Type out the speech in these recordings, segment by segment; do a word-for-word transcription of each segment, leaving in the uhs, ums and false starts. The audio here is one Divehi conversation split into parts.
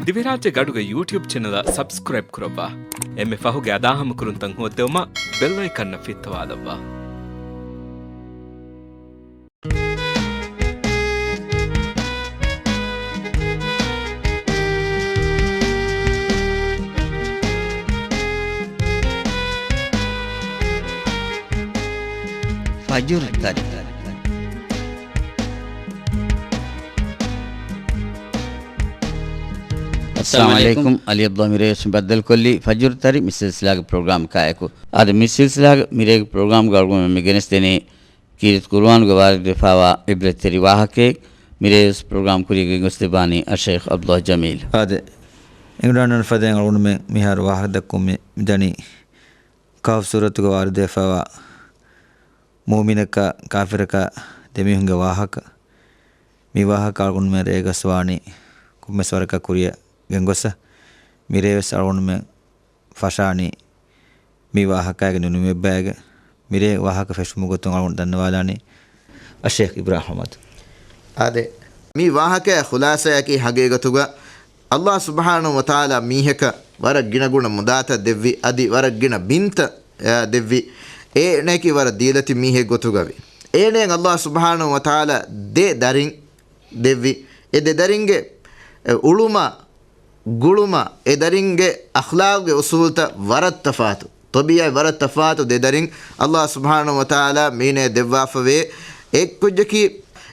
ދިވެހިރާއްޖޭގެ އަޑުގެ ޔޫޓިއުބް ޗެނަލަށް ސަބްސްކްރައިބް ކުރައްވާ. އެންމެ ފަހުގެ އަދާހަމަކުރުންތައް ހޯއްދެވުމަށް ބެލް އައިކަންއަށް ފިއްތަވާލައްވާ. ފަޖުރު ތަރި. އައްސަލާމު އަލައިކުމް. އަލީ އަބްދުﷲ މިރޭވެސް ބައްދަލުކޮށްލީ ފަޖުރު ތަރި މި ސިލްސިލާގެ ޕްރޮގްރާމް ކާއެކު. އަދި މި ސިލްސިލާގެ މިރޭގެ ޕްރޮގްރާމްގަ އަޅުގަނޑުމެން މި ގެނެސްދެނީ ކީރިތި ޤުރުއާނުގެ ވާރިދުވެފައިވާ ޢިބްރަތްތެރި ވާހަކައެއް. މިރޭވެސް ޕްރޮގްރާމް ކުރިޔަށް ގެންގޮސްދެއްވާނީ އައްޝައިޚް އަބްދުﷲ ޖަމީލް. އާދެ، އެނގިވަޑައިގަންނަވާނެ ފަދައިން އަޅުގަނޑުމެން މިހާރު ވާހަކަ ދައްކަމުން މި، މިދަނީ ކަހްފު ސޫރަތުގަ ވާރިދުވެފައިވާ މުއުމިނަކާ ކާފިރަކާ ދެމީހުންގެ ވާހަކަ. މި ވާހަކަ އަޅުގަނޑުމެން ރޭގަސްވާނީ ކޮންމެސް ވަރަކަށް ކުރިއަށް ގެންގޮސް، މިރޭވެސް އަޅުގަނޑުމެން ފަށާނީ މި ވާހަކައިގެ ނުނިމިއްބައިގެ. މިރޭ ވާހަކަ ފެށުމުގެ ގޮތުން އަޅުގަނޑު ދަންނަވާލާނީ އައްޝައިޚް އިބްރާހިމް އަޙްމަދު. އާދެ، މި ވާހަކައިގެ ޚުލާސާއަކީ ހަގީގަތުގަ އައްލާހު ސުބްޙާނަހު ވަތަޢާލާ މީހަކަށް ވަރަށް ގިނަގުނަ މުދާތައް ދެއްވި، އަދި ވަރަށް ގިނަ ބިންތައް، އާ، ދެއްވި. އޭނައަކީ ވަރަށް ދީލަތި މީހެއް ގޮތުގަވި. އޭނައަށް އައްލާހު ސުބްޙާނަހު ވަތަޢާލާ ދެ ދަރިން ދެއްވި. އެ ދެ ދަރިންގެ، އެ، އުޅުމާ ގުޅުމާ، އެ ދަރިންގެ އަޚްލާގުގެ އުޞޫލުތައް ވަރަށް ތަފާތު، ޠަބީޢަތް ވަރަށް ތަފާތު ދެ ދަރިން އައްލާހު ސުބްޙާނަހު ވަތަޢާލާ މީނަޔަށް ދެއްވާފަވޭ. އެއް ކުއްޖަކީ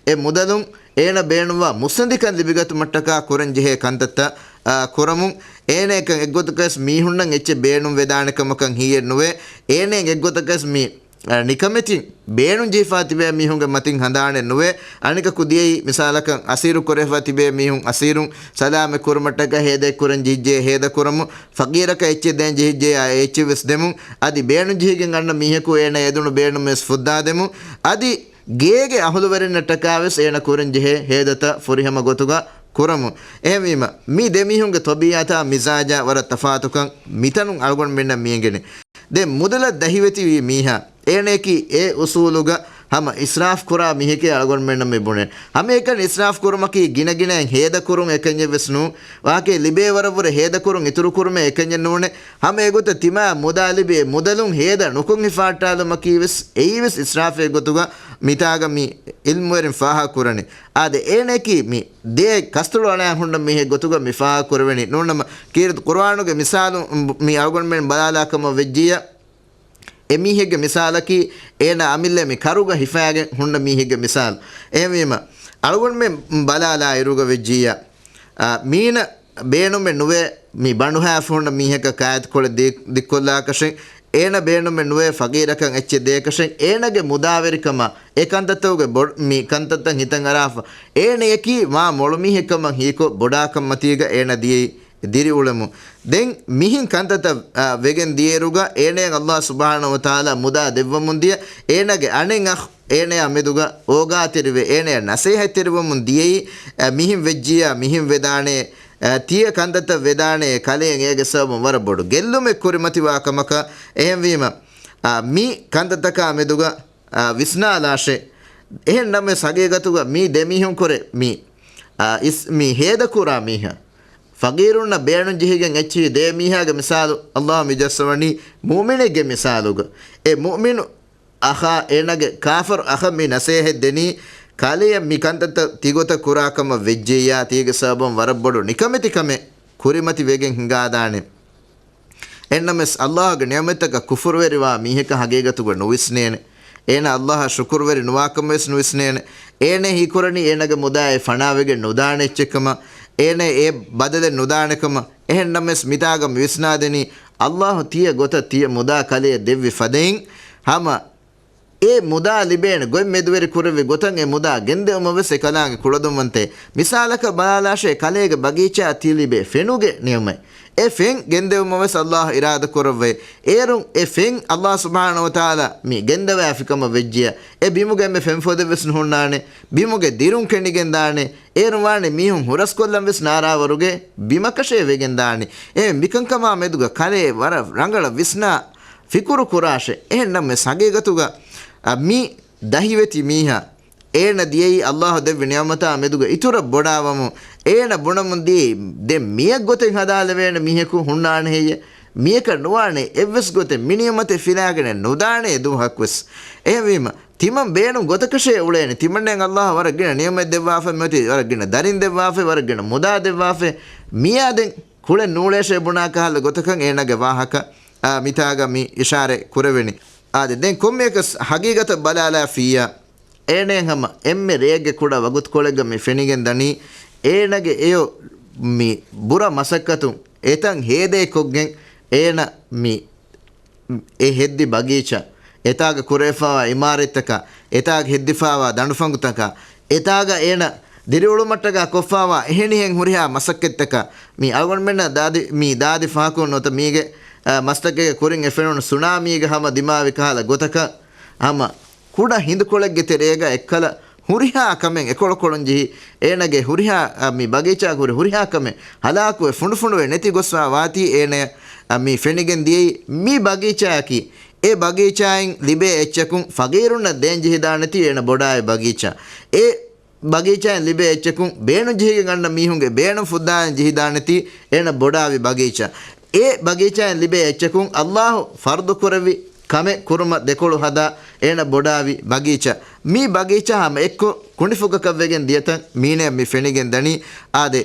އެ މުދަލުން އޭނަ ބޭނުންވާ މުއްސަނދިކަން ލިބިގަތުމަށްޓަކާ ކުރަންޖެހޭ ކަންތައްތައް، އާ، ކުރަމުން. އޭނައަކަށް އެއްގޮތަކަސް މީހުންނަށް އެއްޗެއް ބޭނުން ވެދާނެ ކަމަކަށް ހީއެއް ނުވޭ. އޭނައަށް އެއްގޮތަކަސް މި އަ، ނިކަމެތިން ބޭނުން ޖެހިފާ ތިބޭ މީހުންގެ މަތިން ހަނދާނެއް ނުވޭ. އަނެކަކު ދިޔައީ މިސާލަކަށް އަސީރު ކުރެފަ ތިބޭ މީހުން އަސީރުން ސަލާމަތް ކުރުމަށްޓަކަ ހޭދައެއް ކުރަން ޖެހިއްޖެ ހޭދަ ކުރަމުން، ފަގީރަކަށް އެއްޗެއް ދޭން ޖެހިއްޖެ އާ އެއްޗެއް ވެސް ދެމުން، އަދި ބޭނުން ޖެހިގެން އަންނަ މީހަކު އޭނަ އެދުނު ބޭނުމެއް ވެސް ފުއްދާ ދެމުން، އަދި ގޭގެ އަހުލުވެރިންނަށްޓަކާ ވެސް އޭނަ ކުރަން ޖެހޭ ހޭދަތައް ފުރިހަމަ ގޮތުގަ ކުރަމުން. އެހެންވީމަ، މި ދެ މީހުންގެ ޠަބީޢަތާ މިޒާޖާ ވަރަށް ތަފާތުކަން މިތަނުން އަޅުގަނޑުމެންނަށް މިއެނގެނީ. ދެން މުދަލަށް ދަހިވެތިވީ މީހާ، އޭނައަކީ އެ އުސޫލުގަ ހަމަ އިސްރާފް ކުރާ މީހެކޭ އަޅުގަނޑުމެންނަށް މި ބުނެ. ހަމައެކަނި އިސްރާފް ކުރުމަކީ ގިނަގިނައިން ހޭދަ ކުރުން އެކަންޏެއް ވެސް ނޫން. ވާހަކައެއް ލިބޭ ވަރަށްވުރެ ހޭދަ ކުރުން އިތުރު ކުރުމޭ އެކަންޏެއް ނޫނޭ. ހަމަ އެގޮތަށް ތިމާ މުދާ ލިބި އެ މުދަލުން ހޭދަ ނުކޮށް ހިފާއްޓާލުމަކީ ވެސް އެއީ ވެސް އިސްރާފެއް ގޮތުގަ މިތާގަ މި ޢިލްމުވެރިން ފާހަގަ ކުރަނީ. އާދެ، އޭނައަކީ މި ދޭ ކަސްތޮޅު އަޅާ ހުންނަ މީހެއް ގޮތުގަ މި ފާހަގަ ކުރެވެނީ. ނޫންނަމަ، ކީރިތި ޤުރުއާނުގެ މިސާލު މި އަޅުގަނޑުމެން ބަލާލާ ކަމަށް ވެއްޖިއްޔާ، އެ މީހެއްގެ މިސާލަކީ، އޭނަ އަމިއްލަ މި ކަރުގަ ހިފާގެން ހުންނަ މީހެއްގެ މިސާލު. އެހެންވީމަ، އަޅުގަނޑުމެން ބަލާލާ އިރުގަ ވެއްޖިއްޔާ، އާ، މީނަ ބޭނުމެއް ނުވޭ މި ބަނޑުހާފަ ހުންނަ މީހަކަށް ކާއެތިކޮޅެއް ދި-، ދިއްކޮށްލާކަށެއް، އޭނަ ބޭނުމެއް ނުވޭ ފަގީރަކަށް އެއްޗެއް ދޭކަށެއް، އޭނަގެ މުދާވެރިކަމާ، އެ ކަންތައްތަކުގެ ބޮ-، މި ކަންތައްތައް ހިތަށް އަރާފަ، އޭނަޔަކީ މާ މޮޅު މީހެއްކަމަށް ހީކޮށް ބޮޑާކަންމަތީގަ އޭނަ ދިޔައީ ދިރިއުޅެމުން. ދެން މިހިން ކަންތައްތައް، އާ، ވެގެން ދިޔައިރުގަ އޭނައަށް އައްލާހު ސުބްޙާނަހު ވަތަޢާލާ މުދާ ދެއްވަމުން ދިޔަ، އޭނަގެ އަނެއް އަޚް އޭނަޔާ މެދުގަ އޯގާތެރިވެ، އޭނަޔަށް ނަސޭހަތްތެރިވަމުން ދިޔައީ، އަ، މިހިން ވެއްޖިއްޔާ، މިހިން ވެދާނޭ، އަ، ތިޔަ ކަންތައްތައް ވެދާނޭ، ކަލެއަށް އޭގެ ސަބަބުން ވަރަށް ބޮޑު ގެއްލުމެއް ކުރިމަތިވާ ކަމަކަށް. އެހެންވީމަ، އަ، މި ކަންތައްތަކާ މެދުގަ، އަ، ވިސްނާލާށޭ. އެހެން ނަމަވެސް ހަގީގަތުގަ މި ދެ މީހުން ކުރެ މި، އަ، އިސް-، މި ހޭދަކުރާ މީހާ، ފަގީރުންނަށް ބޭނުން ޖެހިގެން އެއްޗިހި ދޭ މީހާގެ މިސާލު އައްލާހު މި ޖައްސަވަނީ މުއުމިނެއްގެ މިސާލުގަ. އެ މުއުމިނު އަޚާ އޭނަގެ ކާފަރު އަޚަށް މި ނަސޭހަތް ދެނީ، ކަލެއަށް މި ކަންތައްތައް ތިގޮތަށް ކުރާކަމަށް ވެއްޖިއްޔާ، ތީގެ ސަބަބުން ވަރަށް ބޮޑު ނިކަމެތިކަމެއް ކުރިމަތި ވެގެން ހިނގާދާނެ. އެހެންނަމަވެސް، އައްލާހުގެ ނިޢުމަތްތަކަށް ކުފުރުވެރިވާ މީހަކަށް ހަގީގަތުގަ ނުވިސްނޭނެ. އޭނަ އައްލާހަށް ޝުކުރުވެރި ނުވާކަމަށް ވެސް ނުވިސްނޭނެ. އޭނަ ހީކުރަނީ އޭނަގެ މުދާ އެ ފަނާވެގެން ނުދާނެ އެއްޗެއްކަމަށް، އޭނަ އެ ބަދަލެއް ނުދާނެކަމަށް. އެހެންނަމަވެސް، މިތާގަ މި ވިސްނާދެނީ، އައްލާހު ތިޔަ ގޮތަށް ތިޔަ މުދާ ކަލެއަށް ދެއްވި ފަދައިން، ހަމަ އެ މުދާ ލިބޭނެ ގޮތް މެދުވެރި ކުރެއްވި ގޮތަށް އެ މުދާ ގެންދެވުމަށް ވެސް އެކަލާނގެ ކުޅަދުންވަންތޭ. މިސާލަކަށް ބަލާލާށޭ، ކަލޭގެ ބަގީޗާ ތި ލިބޭ ފެނުގެ ނިޢުމަތް. އެ ފެން ގެންދެވުމަށް ވެސް އައްލާހު އިރާދަ ކުރައްވައި. އޭރުން އެ ފެން އައްލާހު ސުބްޙާނަހު ވަތަޢާލާ މި ގެންދަވާފިކަމަށް ވެއްޖިއްޔާ، އެ ބިމުގަ އެންމެ ފެން ފޮދެއް ވެސް ނުހުންނާނެ. ބިމުގެ ދިރުން ކެނޑިގެން ދާނެ. އޭރުން ވާނެ މީހުން ހުރަސްކޮށްލަން ވެސް ނާރާވަރުގެ ބިމަކަށޭ ވެގެން ދާނެ. އެހެން މިކަންކަމާ މެދުގަ ކަލޭ ވަރަށް ރަނގަޅަށް ވިސްނާ ފިކުރު ކުރާށޭ. އެހެން ނަމަވެސް ހަގީގަތުގަ، އަ، މި ދަހިވެތި މީހާ އޭނަ ދިޔައީ އައްލާހު ދެއްވި ނިޢުމަތާ މެދުގަ އިތުރަށް ބޮޑާވަމުން، އޭނަ ބުނަމުން ދިޔައީ، ދެން މިޔަށް ގޮތެއް ހަދާލެވޭނެ މީހަކު ހުންނާނެ ހެއްޔެ؟ މިޔަކަށް ނުވާނެ އެއްވެސް ގޮތެއް މި ނިޢުމަތެއް ފިލާގެނެއް ނުދާނެ އެދުވަހަކުވެސް. އެހެންވީމަ، ތިމަން ބޭނުން ގޮތަކަށޭ އުޅޭނެ. ތިމަންނައަށް ﷲ ވަރަށް ގިނަ ނިޢުމަތް ދެއްވާފަ، މިއޮތީ ވަރަށް ގިނަ ދަރިން ދެއްވާފަ، ވަރަށް ގިނަ މުދާ ދެއްވާފަ. މިޔާ ދެން ކުޅެން ނޫޅޭށޭ ބުނާ ކަހަލަ ގޮތަކަށް އޭނަގެ ވާހަކަ، އާ، މިތާގަ މި އިޝާރަތް ކުރެވެނީ. އާދެ، ދެން ކޮންމެއަކަސް ހަގީގަތަށް ބަލާލާފިއްޔާ، އޭނައަށް ހަމަ އެންމެ ރެއެއްގެ ކުޑަ ވަގުތުކޮޅެއްގަ މި ފެނިގެން ދަނީ، އޭނަގެ އެޔޮ މި ބުރަ މަސައްކަތުން އެތަން ހޭދައެއް ކޮށްގެން، އޭނަ މި އެ ހެއްދި ބަގީޗާ، އެތާގަ ކުރެވިފާވާ އިމާރަތްތަކާ، އެތާގަ ހެއްދިފާވާ ދަނޑުފަނގުތަކާ، އެތާގަ އޭނަ ދިރިއުޅުމަށްޓަކާ ކޮށްފާވާ އެހެނިހެން ހުރިހާ މަސައްކަތްތަކާ، މި އަޅުގަނޑުމެންނަށް ދާދި، މި ދާދި ފަހަކުން ނުވަތަ މީގެ، އަ، މަސްތަކެއްގެ ކުރިން އެ ފެނުނު ސުނާމީގެ ހަމަ ދިމާވި ކަހަލަ ގޮތަކަށް، ހަމަ ކުޑަ ހިނދުކޮޅެއްގެ ތެރޭގަ އެއްކަލަ ހުރިހާ ކަމެއް އެކޮޅުކޮޅުން ޖެހި، އޭނަގެ ހުރިހާ، އަ، މި ބަގީޗާގަ ހުރި ހުރިހާ ކަމެއް ހަލާކުވެ ފުނޑުފުނޑުވެ ނެތި ގޮސްފާ ވާތީ އޭނަޔަށް، އަ، މި ފެނިގެން ދިޔައީ މި ބަގީޗާއަކީ، އެ ބަގީޗާއިން ލިބޭ އެއްޗަކުން ފަގީރުންނަށް ދޭން ޖެހިދާނެތީ އޭނަ ބޮޑާވި ބަގީޗާ. އެ ބަގީޗާއިން ލިބޭ އެއްޗަކުން ބޭނުން ޖެހިގެން އަންނަ މީހުންގެ ބޭނުން ފުއްދާން ޖެހިދާނެތީ އޭނަ ބޮޑާވި ބަގީޗާ. އެ ބަގީޗާއިން ލިބޭ އެއްޗަކުން ﷲ ފަރުޟު ކުރެއްވި ކަމެއް ކުރުމަށް ދެކޮޅު ހަދާ އޭނަ ބޮޑާވި ބަގީޗާ. މި ބަގީޗާ ހަމަ އެއްކޮށް ކުނޑިފުގަކަށް ވެގެން ދިޔަތަން މީނަޔަށް މި ފެނިގެން ދަނީ. އާދެ،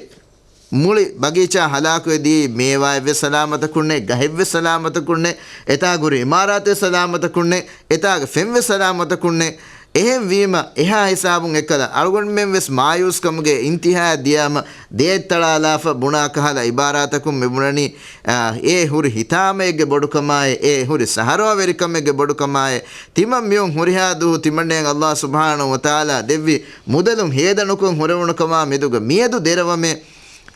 މުޅި ބަގީޗާ ހަލާކުވެ ދިޔައީ މޭވާއެއްވެސް ސަލާމަތަކުންނެއް، ގަހެއްވެސް ސަލާމަތަކުންނެއް، އެތާ ހުރި އިމާރާތެއް ސަލާމަތަކުންނެއް، އެތާގެ ފެންވެސް ސަލާމަތަކުންނެއް. އެހެންވީމަ، އެހާ ހިސާބުން އެއްކަލަ އަޅުގަނޑުމެން ވެސް މާޔޫސްކަމުގެ އިންތިހާއަށް ދިޔާމަ، ދޭތް ތަޅާލާފަ ބުނާ ކަހަލަ އިބާރާތަކުން މި ބުނަނީ، އާ، އެ ހުރި ހިތާމައެއްގެ ބޮޑުކަމާއި، އެ ހުރި ސަހަރާވެރިކަމެއްގެ ބޮޑުކަމާއި، ތިމަން މިއޮން ހުރިހާ ދުވަހު ތިމަންނައަށް ﷲ ސުބްޙާނަހޫ ވަތަޢާލާ ދެއްވި މުދަލުން ހޭދަ ނުކޮށް ހުރެވުނު ކަމާ މެދުގަ މިއަދު ދެރަވަމޭ،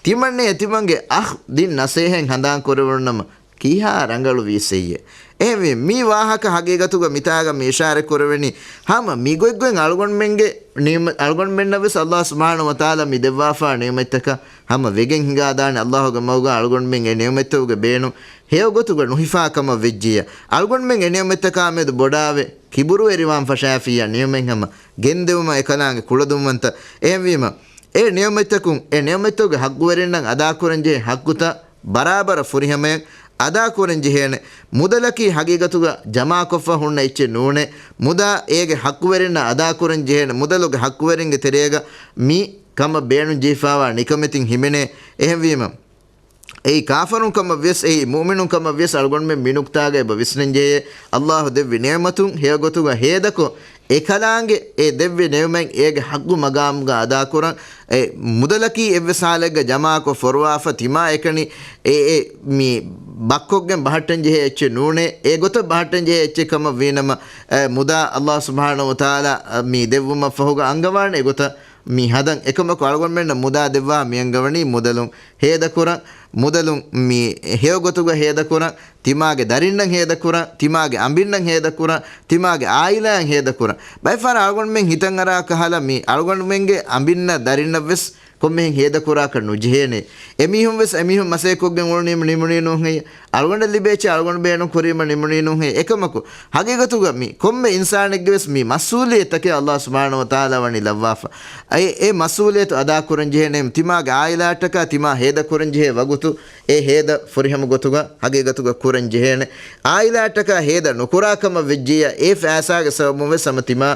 ތިމަންނައަށް ތިމަންގެ އަޚް ދިން ނަސޭހަތް ހަނދާން ކުރެވުނުނަމަ، ކީހާ ރަނގަޅުވީސް އެއްޔެ؟ އެހެންވެ، މި ވާހަކަ ހަގީގަތުގަ މިތާގަ މި އިޝާރަތް ކުރެވެނީ، ހަމަ މިގޮތްގޮތް އަޅުގަނޑުމެންގެ ނިޢުމަ-، އަޅުގަނޑުމެންނަށް ވެސް ﷲ ސުބްޙާނަހޫ ވަތަޢާލާ މި ދެއްވާފާ ނިޢުމަތްތަކަށް ހަމަ ވެގެން ހިނގާދާނެ. ﷲ ގެ މަގުގަ އަޅުގަނޑުމެން އެ ނިޢުމަތްތަކުގެ ބޭނުން ހެޔޮގޮތުގަ ނުހިފާ ކަމަށް ވެއްޖިއްޔާ، އަޅުގަނޑުމެން އެ ނިޢުމަތްތަކާ މެދު ބޮޑާވެ، ކިބުރުވެރިވާން ފަށާފިއްޔާ، ނިޢުމަތް ހަމަ ގެންދެވުމަށް އެކަލާނގެ ކުޅަދުންވަންތަ. އެހެންވީމަ، އެ ނިޢުމަތްތަކުން، އެ ނިޢުމަތްތަކުގެ ޙައްޤުވެރިންނަށް އަދާކުރަންޖެހޭ ޙައްޤުތައް ބަރާބަރަށް ފުރިހަމަޔަށް އަދާކުރަން ޖެހޭނެ. މުދަލަކީ ޙަޤީޤަތުގަ ޖަމާކޮށްފަ ހުންނަ އެއްޗެއް ނޫނޭ. މުދާ އޭގެ ޙައްޤުވެރިންނަށް އަދާކުރަން ޖެހޭނެ. މުދަލުގެ ޙައްޤުވެރިންގެ ތެރޭގަ މި ކަމަށް ބޭނުން ޖެހިފާވާ ނިކަމެތިން ހިމެނޭ. އެހެންވީމަ، އެއީ ކާފަރުން ކަމަށް ވިޔަސް، އެއީ މުއުމިނުން ކަމަށް ވިޔަސް، އަޅުގަނޑުމެން މި ނުކްތާގައި އެބަ ވިސްނަން ޖެހޭ. ﷲ ދެއްވި ނިޢުމަތުން ހެޔޮގޮތުގަ ހޭދަކޮށް، އެކަލާނގެ އެ ދެއްވި ނިޢުމަތް އޭގެ ޙައްޤު މަގާމުގަ އަދާކުރަން. އެ މުދަލަކީ އެއްވެސް ޙާލެއްގަ ޖަމާކޮށް ފޮރުވާފަ ތިމާ އެކަނި އެ، އެ މި ބައްކޮށްގެން ބަހައްޓަން ޖެހޭ އެއްޗެއް ނޫނޭ. އެ ގޮތަށް ބަހައްޓަން ޖެހޭ އެއްޗެއް ކަމަށް ވީނަމަ، އެ މުދާ ﷲ ސުބްޙާނަހޫ ވަތަޢާލާ މި ދެއްވުމަށްފަހުގަ އަންގަވާނެ އެގޮތަށް މި ހަދަން. އެކަމަކު އަޅުގަނޑުމެންނަށް މުދާ ދެއްވާ މި އަންގަވަނީ މުދަލުން ހޭދަކުރަން، މުދަލުން މި ހެޔޮގޮތުގަ ހޭދަކުރަން، ތިމާގެ ދަރިންނަށް ހޭދަކުރަން، ތިމާގެ އަނބިންނަށް ހޭދަކުރަން، ތިމާގެ އާއިލާއަށް ހޭދަކުރަން. ބައެއްފަހަރަށް އަޅުގަނޑުމެން ހިތަށް އަރާ ކަހަލަ މި އަޅުގަނޑުމެންގެ އަނބިންނަށް ދަރިންނަށް ވެސް ކޮންމެހެން ހޭދަކުރާކަށް ނުޖެހޭނެ. އެމީހުން ވެސް އެމީހުން މަސައްކަތްކޮށްގެން އުޅުނީމަ ނިމުނީ ނޫންހެއްޔެ؟ އަޅުގަނޑަށް ލިބޭ އެއްޗެއް އަޅުގަނޑު ބޭނުން ކުރީމަ ނިމުނީ ނޫންހެއްޔެ؟ އެކަމަކު، ހަގީގަތުގަ މި ކޮންމެ އިންސާނެއްގެ ވެސް މި މަސްއޫލިއްޔަތުތަކެއް ﷲ ސުބްޙާނަހޫ ވަތަޢާލާ ވަނީ ލައްވާފަ. އެ، އެ މަސްއޫލިއްޔަތު އަދާކުރަން ޖެހޭނެ، ތިމާގެ އާއިލާއަށްޓަކާ ތިމާ ހޭދަކުރަން ޖެހޭ ވަގުތު، އެ ހޭދަ ފުރިހަމަ ގޮތުގަ ހަގީގަތުގަ ކުރަން ޖެހޭނެ. އާއިލާއަށްޓަކާ ހޭދަ ނުކުރާ ކަމަށް ވެއްޖިއްޔާ، އެ ފައިސާގެ ސަބަބުން ވެސް ހަމަ ތިމާ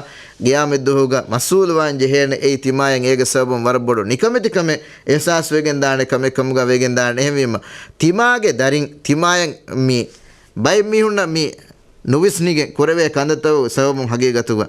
ގިޔާމަތްދުވަހުގަ މަސްއޫލުވާން ޖެހޭނެ. އެއީ ތިމާޔަށް އޭގެ ސަބަބުން ވަރަށް ބޮޑު ނިކަމެތިކަމެއް އިޙްސާސް ވެގެންދާނެ ކަމެއް ކަމުގަ ވެގެންދާނެ. އެހެންވީމަ، ތިމާގެ ދަރިން، ތިމާޔަށް މި ބައެއް މީހުންނަށް މި ނުވިސްނިގެން ކުރެވޭ ކަންތައްތަކުގެ ސަބަބުން ހަގީގަތުގަ،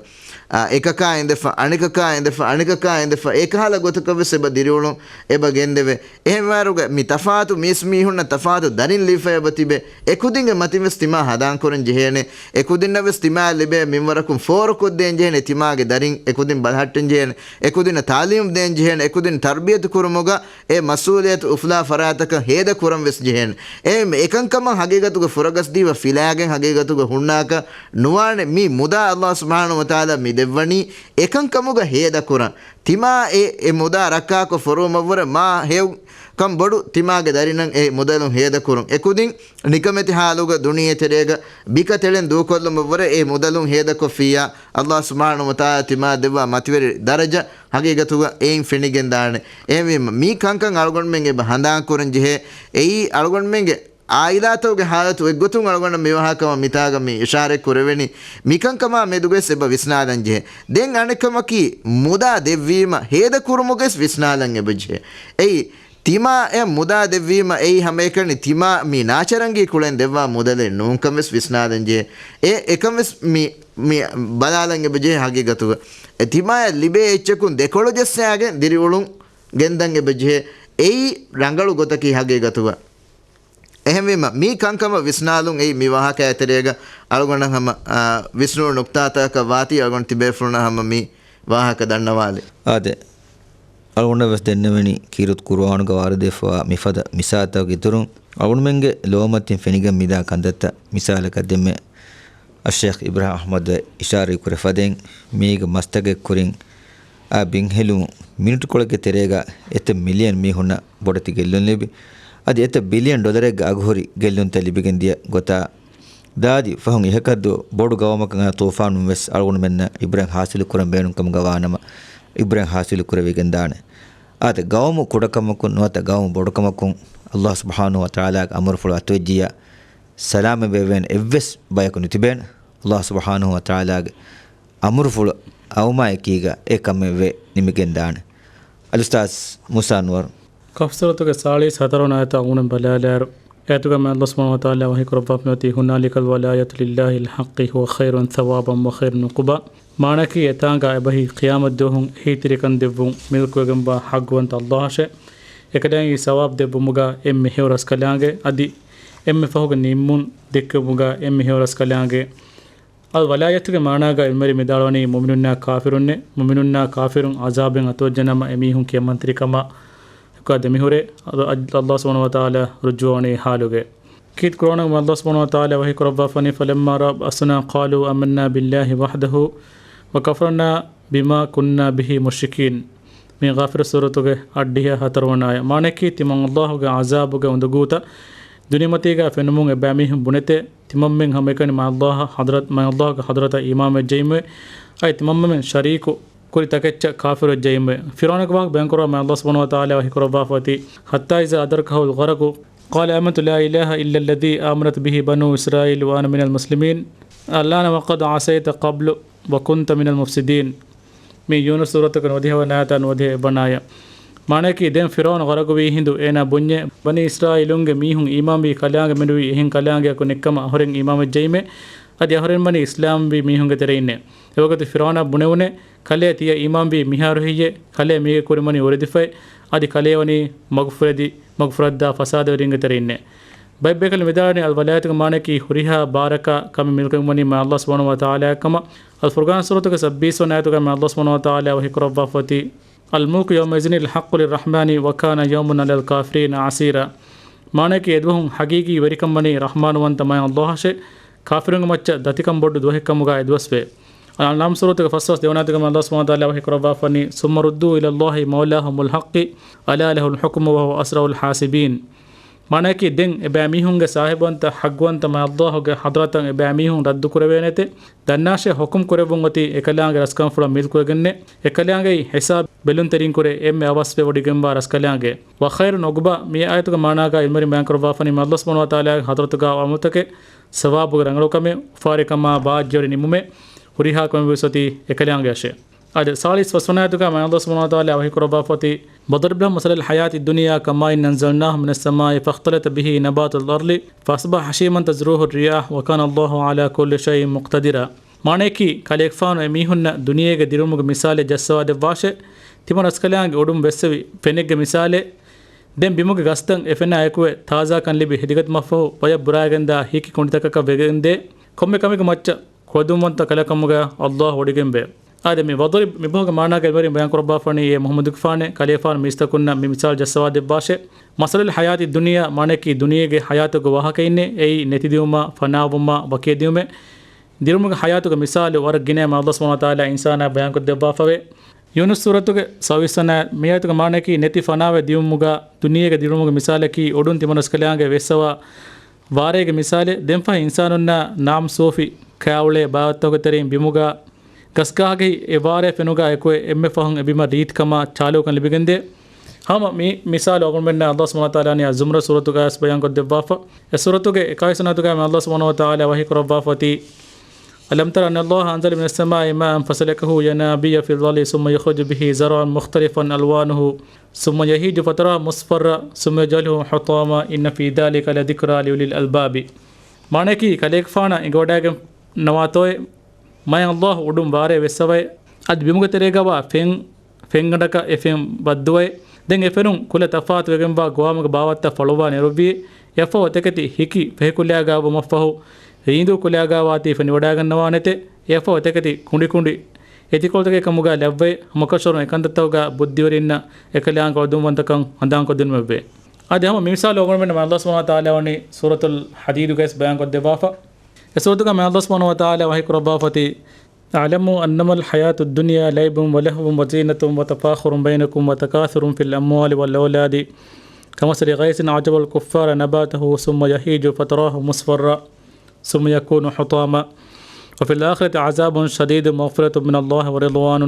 އާ، އެކަކާ އިނދެފަ، އަނެކަކާ އިނދެފަ، އަނެކަކާ އިނދެފަ، އެކަހަލަ ގޮތަކަށް ވެސް އެބަ ދިރިއުޅުން އެބަ ގެންދެވޭ. އެހެންވާރުގަ މި ތަފާތު މީސް މީހުންނަށް ތަފާތު ދަރިން ލިބިފަ އެބަ ތިބޭ. އެކުދިންގެ މަތިން ވެސް ތިމާ ހަނދާންކުރަން ޖެހޭނެ. އެކުދިންނަށް ވެސް ތިމާ ލިބޭ މިންވަރަކުން ފޯރުކޮށްދޭން ޖެހޭނެ. ތިމާގެ ދަރިން އެކުދިން ބަލަހައްޓަން ޖެހޭނެ. އެކުދިންނަށް ތާލީމު ދޭން ޖެހޭނެ. އެކުދިން ތަރްބިޔަތު ކުރުމުގަ އެ މަސްއޫލިއްޔަތު އުފުލާ ފަރާތަކަށް ހޭދަ ކުރަން ވެސް ޖެހޭނެ. އެ އެކަންކަމަށް ހަގީގަތުގަ ފުރަގަސްދީވަ ފިލާގެން ހަގީގަތުގަ ހުންނާކަށް ނުވާނެ. މި މުދާ ﷲ ސުބްޙާނަހޫ ވަތަޢާލާ މި ދެއްވަނީ އެކަންކަމުގަ ހޭދަ ކުރަން. ތިމާ އެ، އެ މުދާ ރައްކާކޮށް ފޮރުވުމަށްވުރެ މާ ހެޔޮ، ކަން ބޮޑު ތިމާގެ ދަރިންނަށް އެ މުދަލުން ހޭދަކުރުން. އެކުދިން ނިކަމެތި ހާލުގަ ދުނިޔެ ތެރޭގަ ބިކަ ތެޅެން ދޫކޮށްލުމަށްވުރެ އެ މުދަލުން ހޭދަކޮށްފިއްޔާ، ﷲ ސުބްޙާނަހޫ ވަތަޢާލާ ތިމާ ދެއްވާ މަތިވެރި ދަރަޖަ ހަގީގަތުގަ އެއިން ފެނިގެންދާނެ. އެހެންވީމަ، މި ކަންކަން އަޅުގަނޑުމެން އެބަ ހަނދާންކުރަން ޖެހޭ. އެއީ އަޅުގަނޑުމެންގެ އާއިލާތަކުގެ ހާލަތު އެއްގޮތުން އަޅުގަނޑަށް މިވާހަކަ މިތާގަ މި އިޝާރަތް ކުރެވެނީ. މިކަންކަމާ މެދުގަވެސް އެބަ ވިސްނާލަން ޖެހޭ. ދެން އަނެއްކަމަކީ، މުދާ ދެއްވީމަ ހޭދަކުރުމުގަވެސް ވިސްނާލަން އެބަޖެހޭ. އެއީ، ތިމާއަށް މުދާ ދެއްވީމަ އެއީ ހަމައެކަނި ތިމާ މި ނާޗަރަނގީ ކުޅެން ދެއްވާ މުދަލެއް ނޫންކަންވެސް ވިސްނާލަން ޖެހޭ. އެ އެކަންވެސް މި، މި ބަލާލަން އެބަޖެހޭ ހަގީގަތުގަ. އެ ތިމާއަށް ލިބޭ އެއްޗަކުން ދެކޮޅު ޖައްސާގެން ދިރިއުޅުން ގެންދަން އެބަޖެހޭ. އެއީ ރަނގަޅު ގޮތަކީ ހަގީގަތުގަ. އެހެންވީމަ، މި ކަންކަމަށް ވިސްނާލުން އެއީ މި ވާހަކައާ ތެރޭގަ އަޅުގަނޑަށް ހަމަ، އާ، ވިސްނުނު ނުކްތާތަކަކަށް ވާތީ އަޅުގަނޑު ތިބޭފުޅުންނަށް ހަމަ މި ވާހަކަ ދަންނަވާލި. އާދެ، އަޅުގަނޑަށް ވެސް ދެންނެވެނީ ކީރިތި ޤުރުއާނުގަ ވާރިދުވެފަވާ މިފަދަ މިސާލުތަކުގެ އިތުރުން، އަޅުގަނޑުމެންގެ ލޯމަތިން ފެނިގެން މިދާ ކަންތައްތައް މިސާލަކަށް ދެންމެ، އައްޝޭޚް އިބްރާހިމް އަޙްމަދު އިޝާރަތް ކުރެ ފަދައިން، މީގެ މަސްތަކެއް ކުރިން އާ ބިންހެލުން މިނިޓުކޮޅެއްގެ ތެރޭގަ އެތައް މިލިއަން މީހުންނަށް ބޮޑެތި ގެއްލުން ލިބި، އަދި އެތައް ބިލިއަން ޑޮލަރެއްގެ އަގުހުރި ގެއްލުންތައް ލިބިގެން ދިޔަ ގޮތާ، ދާދި ފަހުން އިހަކަށްދު ބޮޑު ގައުމަކަށް އައި ތޫފާނުން ވެސް އަޅުގަނޑުމެންނަށް އިބްރަތް ހާސިލު ކުރަން ބޭނުންކަމުގަ ވާނަމަ، އިބްރަތް ހާސިލު ކުރެވިގެންދާނެ. އާދެ، ގައުމު ކުޑަކަމަކުން ނުވަތަ ގައުމު ބޮޑުކަމަކުން ﷲ ސުބްޙާނަހޫ ވަތަޢާލާގެ އަމުރުފުޅު އަތުވެއްޖިއްޔާ، ސަލާމަތްވެވޭނެ އެއްވެސް ބަޔަކު ނުތިބޭނެ. ﷲ ސުބްޙާނަހޫ ވަތަޢާލާގެ އަމުރުފުޅު އައުމާއެކީގަ އެ ކަމެއް ވެ ނިމިގެންދާނެ. އަލްއުސްތާޛް މޫސާ އަންވަރު. ކަހްފު ސޫރަތުގެ ސާޅީސް ހަތަރުވަނަ އާޔަތަށް އަޅުގަނޑުމެން ބަލާލާއިރު، އާޔަތުގަ މާތް ﷲ ސުބްޙާނަހޫ ވަތަޢާލާ ވަޙީކުރައްވާފައި އޮތީ، هُنَالِكَ الْوَلَايَةُ لِلَّهِ الْحَقِّ هُوَ خَيْرٌ ثَوَابًا وَخَيْرٌ عُقْبًا. މާނައަކީ، އެތާނގަ އެބަހީ ޤިޔާމަތްދުވަހު އެހީތެރިކަން ދެއްވުން މިލްކުވެގެންވާ ޙައްޤުވަންތަ ﷲ އަށެ. އެކަލާނގެ ސަވާބު ދެއްވުމުގަ އެންމެ ހެޔޮ ރަސްކަލާނގެ، އަދި އެންމެ ފަހުގެ ނިންމުން ދެއްކެވުމުގަ އެންމެ ހެޔޮ ރަސްކަލާނގެ. އަލްވަލާޔަތުގެ މާނާގަ ޢިލްމުވެރިން ވިދާޅުވަނީ މުއުމިނުންނާ ކާފިރުންނޭ. މުއުމިނުންނާ ކާފިރުން ޢަޒާބެއް އަތުވެއްޖެނަމަ އެމީހުން ކިޔަމަންތެރިކަމާ އެކުގަ ދެމިހުރޭ. އަދި ﷲ ސުބްޙާނަހޫ ވަތަޢާލާ ރުޖޫޢަވަނީ ޙާލުގައި. ކީރިތި ޤުރުއާނުގަ ﷲ ސުބްޙާނަހޫ ވަތަޢާލާ ވަޙީކުރައްވާފަނީ، فَلَمَّا رَأَوْ بَأْسَنَا قَالُوا آمَنَّا بِاللَّهِ وَحْدَهُ وَكَفَرْنَا بِمَا كُنَّا بِهِ مُشْرِكِينَ. މި ޣާފިރު ސޫރަތުގެ އަށްޑިހަ ހަތަރުވަނަ އާޔަތް. މާނައަކީ، ތިމަން ﷲ ގެ ޢަޒާބުގެ އުނދަގޫތައް ދުނިޔެމަތީގަ ފެނުމުން އެބައިމީހުން ބުނެތެ، ތިމަންމެން ހަމައެކަނި މާތް ﷲ ޙަޟްރަތް، މާތް ﷲ ގެ ޙަޟްރަތަށް އީމާންވެއްޖައީމެވެ. އަދި ތިމަންމެން ޝަރީކު ކުރި ތަކެއްޗަށް ކާފިރުވެއްޖައީމެވެ. ފިރްޢައުނާގެ ވާހަކަ ބަޔާންކުރައްވާ މާތް ﷲ ސުބްޙާނަހޫ ވަތަޢާލާ ވަޙީކުރައްވާފަ އޮތީ، حَتَّىٰ إِذَا أَدْرَكَهُ الْغَرَقُ قَالَ آمَنْتُ لَا إِلَٰهَ إِلَّا الَّذِي آمَنَتْ بِهِ بَنُو إِسْرَائِيلَ وَأَنَا مِنَ الْمُسْلِمِينَ. الْآنَ وَقَدْ عَصَيْتَ قَبْلُ وَكُنْتَ مِنَ الْمُفْسِدِينَ. މި ޔޫނުސް ސޫރަތުގެ ނުވަދިހަ ވަނަ އާޔަތާ ނުވަދިހަ އެއްވަނަ އާޔަތް. މާނައަކީ، ދެން ފިރްޢައުނު ޣަރަޤުވީ ހިނދު އޭނާ ބުންޏޭ، ބަނީ އިސްރާއީލުންގެ މީހުން އީމާންވީ ކަލާނގެ މެނުވީ އެހެން ކަލާނގެއަކު ނެއްކަމަށް އަހުރެން އީމާންވެއްޖައީމޭ. އަދި އަހުރެން ވަނީ އިސްލާމްވީ މީހުންގެ ތެރެއިންނޭ. އެވަގުތު ފިރްޢައުނާ ބުނެވުނޭ، ކަލޭ ތިޔަ އީމާންވީ މިހާރު ހެއްޔޭ؟ ކަލޭ މީގެ ކުރިން ވަނީ އުރެދިފައި، އަދި ކަލޭ ވަނީ މަގުފުރެދި، މަގުފުރައްދާ ފަސާދަވެރިންގެ ތެރެއިންނޭ. ބައެއް ބޭކަލުން ވިދާޅުވަނީ، އަލްވަލާޔަތުގެ މާނައަކީ ހުރިހާ ބާރަކާ ކަމެއް މިލްކުވެގެން ވަނީ މާތް ﷲ ސުބްޙާނަހޫ ވަތަޢާލާއަށް ކަމަށް. އަލްފުރްޤާން ސޫރަތުގެ ސައްބީސް ވަނަ އާޔަތުގައި މާތް ﷲ ސުބްޙާނަހޫ ވަތަޢާލާ ވަޙީކުރައްވާފަ އޮތީ، الملك يومئذ الحق للرحمن وكان يوما على الكافرين عسيرا. މާނައަކީ، އެދުވަހުން ޙަޤީޤީ ވެރިކަން ވަނީ ރަޙްމާނުވަންތަ މާތް ﷲ އަށެ، ކާފިރުންގެ މައްޗަށް ދަތިކަން ބޮޑު ދުވަހެއްކަމުގަ އެދުވަސްވޭ. އަންޢާމް ސޫރަތުގެ ފަސް ފަސް ދެވަނަ އާޔަތުގައި މާތް ﷲ ސުބްޙާނަހޫ ވަތަޢާލާ ވަޙީކުރައްވާފަ ވަނީ، ثم ردوا إلى الله مولاهم الحق ألا له الحكم وهو أسرع الحاسبين. މާނައަކީ، ދެން އެބައިމީހުންގެ ސާހިބުވަންތަ ޙައްޤުވަންތަ މާތް ﷲ ގެ ޙަޟްރަތަށް އެބައިމީހުން ރައްދު ކުރެވޭނެތެ، ދަންނާށޭ ޙުކުމް ކުރެއްވުން އޮތީ އެކަލާނގެ ރަސްކަންފުޅަށް މިލްކުވެގެންނޭ. އެކަލާނގެއީ ހިސާބް ބެލުންތެރިންކުރެ އެންމެ އަވަސްވެވޮޑިގެންވާ ރަސްކަލާނގެ. وخير عقبى، މި އާޔަތުގެ މާނާގައި ޢިލްމުވެރިން ބަޔާންކުރައްވާފަނީ މާތް ﷲ ސުބްޙާނަހޫ ވަތަޢާލާގެ ޙަޟްރަތުގައި އަމުރުތަކެއް، ސަވާބުގެ ރަނގަޅުކަމެއް، އުފާވެރިކަމާ ބާއްޖަވެރި ނިމުމެއް، ހުރިހާ ކަމެއް ވެސް އޮތީ އެކަލާނގެއަށޭ. އާދެ، ސާޅީސް ފަސްވަނަ އާޔަތުގައި މާތް ﷲ ސުބްޙާނަހޫ ވަތަޢާލާ ވަޙީކުރައްވާފަ އޮތީ، واضرب لهم مثل الحياة الدنيا كماء أنزلناه من السماء فاختلط به نبات الأرض فأصبح هشيما تذروه الرياح وكان الله على كل شيء مقتدرا. މާނައަކީ، ކަލޭގެފާނު އެމީހުންނަށް ދުނިޔޭގެ ދިރިއުޅުމުގެ މިސާލެއް ޖައްސަވާ ދެއްވާށޭ. ތިމަން ރަސްކަލާނގެ އުޑުން ވެއްސެވި ފެނެއްގެ މިސާލެއް. ދެން ބިމުގެ ގަސްތައް އެ ފެނާ އެކުވެ، ތާޒާކަން ލިބި ހެދިގަތުމަށްފަހު، ބަޔަށް ބުރާގެންދާ ހީކި ކުނޑިތަކަކަށް ވެގެންދޭ. ކޮންމެ ކަމެއްގެ މައްޗަށް ކުޅަދުންވަންތަ ކަލަކަމުގަ ﷲ ވޮޑިގެންވޭ. އާދެ، މި ވަޟްރިބް މި ބަހުގެ މާނާގައި ވެރިން ބަޔާންކުރައްވާފަނީ، އޭ މުޙައްމަދުގެފާނެ، ކަލޭފާނު މީސްތަކުންނަށް މި މިސާލު ޖައްސަވާ ދެއްވާށޭ. މަސަލުލް ޙަޔާތި ދުނިޔާ، މާނައަކީ ދުނިޔޭގެ ޙަޔާތުގެ ވާހަކައިންނޭ، އެއީ ނެތިދިއުމާ، ފަނާވުމާ، ވަކިވެދިއުމޭ. ދިރިއުޅުމުގެ ޙަޔާތުގެ މިސާލު ވަރަށް ގިނައިން މާތް ﷲ ސުބްޙާނަހޫ ވަތަޢާލާ އިންސާނާ ބަޔާންކޮށްދެއްވާފަވޭ. ޔޫނުސް ސޫރަތުގެ ސައުވީސް ވަނަ މިއާޔަތުގެ މާނައަކީ ނެތި ފަނާވެ ދިއުމުގަ ދުނިޔޭގެ ދިރުމުގެ މިސާލަކީ އުޑުން ތިމަން ރަސްކަލާނގެ ވެއްސަވާ ވާރޭގެ މިސާލެއް. ދެންފަހެ އިންސާނުންނާ ނާމް ސޫފި ކާއުޅޭ ބާވަތްތަކުގެ ތެރެއިން ބިމުގަ ގަސްގަހާގެހި އެ ވާރޭ ފެނުގަ އެކުވެ އެންމެ ފަހުން އެ ބިމަށް ރީތިކަމާ ޗާލުކަން ލިބިގެންދޭ. ހަމަ މި މިސާލު އަޅުގަނޑުމެންނަށް އައްލާހު ސުބްޙާނަހޫ ވަތަޢާލާ އަންނަ ޒުމްރަ ސޫރަތުގައި ވެސް ބަޔާންކޮށްދެއްވާފަ. އެ ސޫރަތުގެ އެކާވީސް ވަނަ އާޔަތުގައި މި އައްލާހު ސުބްޙާނަހޫ ވަތަޢާލާ ވަޙީކުރައްވާފަ އޮތީ، ألم تر أن الله أنزل من السماء ماء فسلكه ينابيع في الأرض ثم يخرج به زرعا مختلفا ألوانه ثم يهيج فتراه مصفرا ثم يجعله حطاما إن في ذلك لذكرى لأولي الألباب. މާނައަކީ، ކަލޭގެފާނަށް އެނގިވަޑައިގެން ނަވާތޯއޭ، މާތް އައްލާހު އުޑުން ވާރޭ ވެއްސަވައޭ، އަދި ބިމުގެ ތެރޭގަވާ ފެން، ފެންގަނޑަކަށް އެ ފެން ބައްދުވައޭ. ދެން އެ ފެނުން ކުލަ ތަފާތުވެގެންވާ ގޮވާމުގެ ބާވަތްތައް ފަޅުވާ ނެރުއްވިއޭ. އެއަށްފަހު އެތަކެތި ހިކި ފެހިކުލައިގާ ވުމަށްފަހު، ރީނދޫ ކުލައިގާވާތީ ފެނިވަޑައިގަންނަވާނެތޭ. އެއަށްފަހު އެތަކެތި ކުނޑިކުނޑި އެތިކޮޅުތަކެއް ކަމުގައި ލައްވައޭ. ހަމަކަށަވަރުން އެކަންތައްތަކުގަ ބުއްދިވެރިންނަށް އެކަލާނގެ އުޅުދުންވަންތަކަން ހަނދާންކޮށްދިނުމެއްވޭ. އަދި ހަމަ މި މިސާލު އަޅުގަނޑުމެންނަށް މާތް އައްލާހު ސުބްޙާނަހޫ ވަތަޢާލާ ވަނީ ސޫރަތުލް ޙަދީދުގައި ވެސް ބަޔާންކޮށްދެއްވާފަ. އެ ސޫރަތުގައި މާތް އައްލާހު ސުބްޙާނަހޫ ވަތަޢާލާ ވަޙީކުރައްވާފަ އޮތީ، اعلموا أنما الحياة الدنيا لعب ولهو وزينة وتفاخر بينكم وتكاثر في الأموال والأولاد كمثل غيث أعجب الكفار نباته ثم يهيج فتراه مصفرا ثم يكون حطاما وفي الآخرة عذاب شديد ومغفرة من الله ورضوان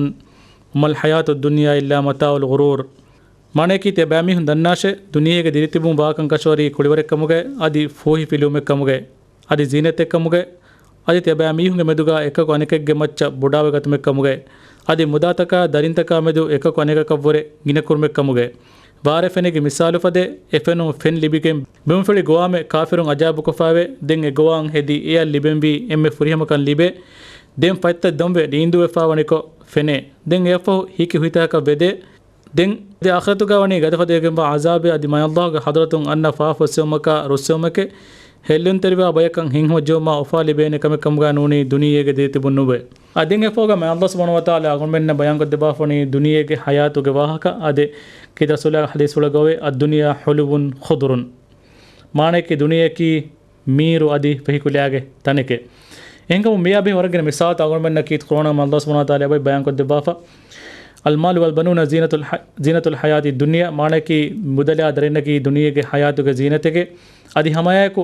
وما الحياة الدنيا إلا متاع الغرور. މާނައަކީ، ތިޔަބައިމީހުން ދަންނާށޭ، ދުނިޔޭގެ ދިރިތިބުން ވާކަން ކަށަވަރީ ކުޅިވަރެއްކަމުގައި، އަދި ފޫހިފިލުވުމެއްކަމުގައި، އަދި ޒީނަތެއްކަމުގައި، އަދި ތިޔަބައިމީހުންގެ މެދުގަ އެކަކު އަނެކެއްގެ މައްޗަށް ބޮޑާވެގަތުމެއްކަމުގައި، އަދި މުދާތަކާ ދަރިންތަކާ މެދު އެކަކު އަނެކަކަށްވުރެ ގިނަކުރުމެއްކަމުގައި. ވާރޭ ފެނެއްގެ މިސާލު ފަދައިން، އެ ފެނުން ފެން ލިބިގެން ބިމުފެޅި ގޮވާމެ ކާފިރުން އަޖާބުކޮށްފައިވޭ. ދެން އެ ގޮވާން ހެދި އެއަށް ލިބެންވީ އެންމެ ފުރިހަމަކަން ލިބޭ. ދެން ފަތްތައް ދޮންވެ ރީނދޫވެފައިވަނިކޮށް ފެނޭ. ދެން އެއަށްފަހު ހިކި ހިތަކަށް ވެދޭ. ދެން އަދި އާޚިރަތުގަ ވަނީ ގަދަފަދައިގެންވާ ޢަޒާބެއް އަދި މާތް އައްލާހުގެ ޙަޟްރަތުން އަންނަ ފާފަ ފުއްސެވުމަކާ ރުއްސެވުމެކޭ. ހެއްލުންތެރިވާ ބަޔަކަށް ހިތްހަމަޖެހުމާ އުފާ ލިބޭނެ ކަމެއްކަމުގަ ނޫނީ ދުނިޔޭގެ ދިރިތިބުން ނުވޭ. އަދި ދެން އެއަށްފަހުގަ މާތް އައްލާހު ސުބްޙާނަހޫ ވަތަޢާލާ އަޅުގަނޑުމެންނަށް ބަޔާންކޮށްދެއްވާފަ ވަނީ ދުނިޔޭގެ ޙަޔާތުގެ ވާހަކަ. އާދެ، ކީރިތި ރަސޫލާގެ ޙަދީޘްފުޅަކަށް އޮވޭ، الدنيا حلو خضر. މާނައަކީ، ދުނިޔެއަކީ މީރު އަދި ފެހިކުލައިގެ ތަނެކޭ. އެހެންކަމުން މިއާ ބެހޭ ވަރަށް ގިނަ މިސާލުތައް އަޅުގަނޑުމެންނަށް ކީރިތި ޤުރުއާނުގައި މާތް އައްލާހު ސުބްޙާނަހޫ ވަތަޢާލާ އެބައި ބަޔާންކޮށްދެއްވާފަ. المال والبنون زينة الح-، زينة الحياة الدنيا، މާނައަކީ، މުދަލާ ދަރިންނަކީ ދުނިޔޭގެ ޙަޔާތުގެ ޒީނަތެކޭ. އަދި ހަމައެއާއެކު،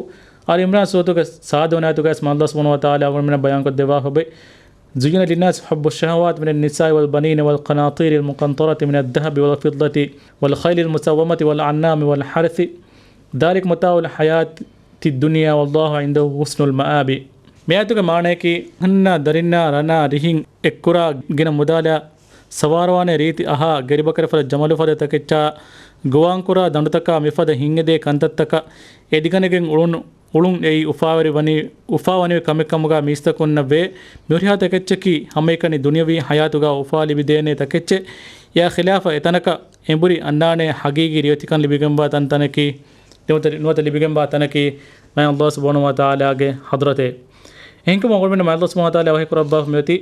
އާލު ޢިމްރާން ސޫރަތުގެ ސާދަ ވަނަ އާޔަތުގައި ވެސް މާތް އައްލާހު ސުބްޙާނަހޫ ވަތަޢާލާ އަޅުގަނޑުމެންނަށް ބަޔާންކޮށްދެއްވާފަ އޮތް، زين للناس حب الشهوات من النساء والبنين والقناطير المقنطرة من الذهب والفضة والخيل المسومة والأنعام والحرث ذلك متاع الحياة الدنيا والله عنده حسن المآب. މި އާޔަތުގެ މާނައަކީ، އަންނަ ދަރިންނާ ރަނާ ރިހިން އެއްކުރާ ގިނަ މުދާލާ ސަވާރުވާނެ ރީތި އަހާ ގެރިބަކަރި ފަދަ ޖަމަލު ފަދަ ތަކެއްޗާ ގޮވާން ކުރާ ދަނޑުތަކާ މިފަދަ ހިތްއެދޭ ކަންތައްތަކަށް އެދިގަނެގެން އުޅުނު އުޅުން އެއީ އުފާވެރި ވަނީ، އުފާވަނިވި ކަމެއްކަމުގަ މީސްތަކުންނަށް ވޭ. މިހުރިހާ ތަކެއްޗަކީ ހަމައެކަނި ދުނިޔަވީ ޙަޔާތުގަ އުފާ ލިބިދޭނެ ތަކެއްޗެއް. އެއާ ޚިލާފަށް އެތަނަކަށް އެނބުރި އަންނާނެ ޙަޤީޤީ ރިވެތިކަން ލިބިގެންވާ ތަންތަނަކީ، ނުވަތަ، ނުވަތަ ލިބިގެންވާ ތަނަކީ މާތް އައްލާހު ސުބްޙާނަހޫ ވަތަޢާލާގެ ޙަޟްރަތޭ. އެހެންކަމުން އަޅުގަނޑުމެންނަށް މާތް އައްލާހު ސުބްޙާނަހޫ ވަތަޢާލާ ވަޙީކުރައްވާފަ މިއޮތީ،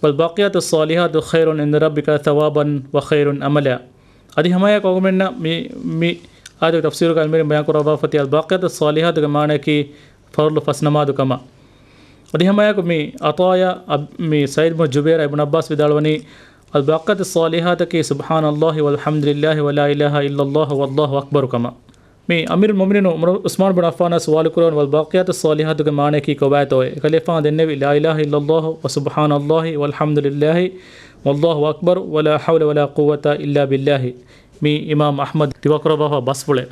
والباقيات الصالحات خير عند ربك ثوابا وخير أملا. އަދި ހަމައެއާއެކު އަޅުގަނޑުމެންނަށް މި، މި އާޔަތުގެ ތަފްސީރުގައި ޢިލްމުވެރިން ބަޔާންކުރައްވާފަ އޮތީ، الباقيات الصالحات ގެ މާނައަކީ ފަޟްލު ފަސް ނަމާދު ކަމަށް. އަދި ހަމައެއާއެކު މި ޢަޠާޔާ އަބް-، މި ސަޢީދު ބިން ޖުބައިރު އިބްނު ޢައްބާސް ވިދާޅުވަނީ، الباقيات الصالحات އަކީ سبحان الله والحمد لله ولا إله إلا الله والله أكبر ކަމަށް. މި އަމީރުލް މުއުމިނީން ޢުމަރު، ޢުސްމާން ބިން ޢައްފާނަށް ސުވާލު ކުރެވުނު، والباقيات الصالحات ގެ މާނައަކީ ކޮބާތޯއޭ؟ އެކަލޭގެފާނު ދެންނެވި، لا إله إلا الله وسبحان الله والحمد لله والله أكبر ولا حول ولا قوة إلا بالله. މީ އިމާމް އަޙްމަދު ރިވާކުރައްވާފަ ބަސްފުޅެއް.